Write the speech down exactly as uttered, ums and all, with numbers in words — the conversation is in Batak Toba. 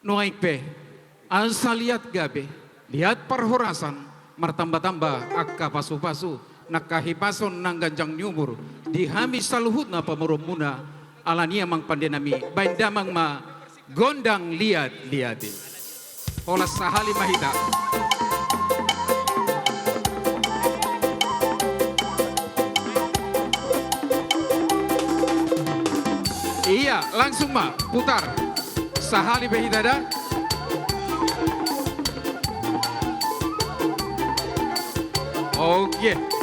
Nuaeng pe, asa liat gabe, liat parhorasan, martamba-tamba angka pasu-pasu, nangkahipason nang ganjang ni umur, di hami saluhutna pamoruonmuna, alani i amang pande nami, baen damang ma gondang liat-liat i. Holan sahali ma hita. Iya, langsung ma, putar. Sahali pe hita da. Oke.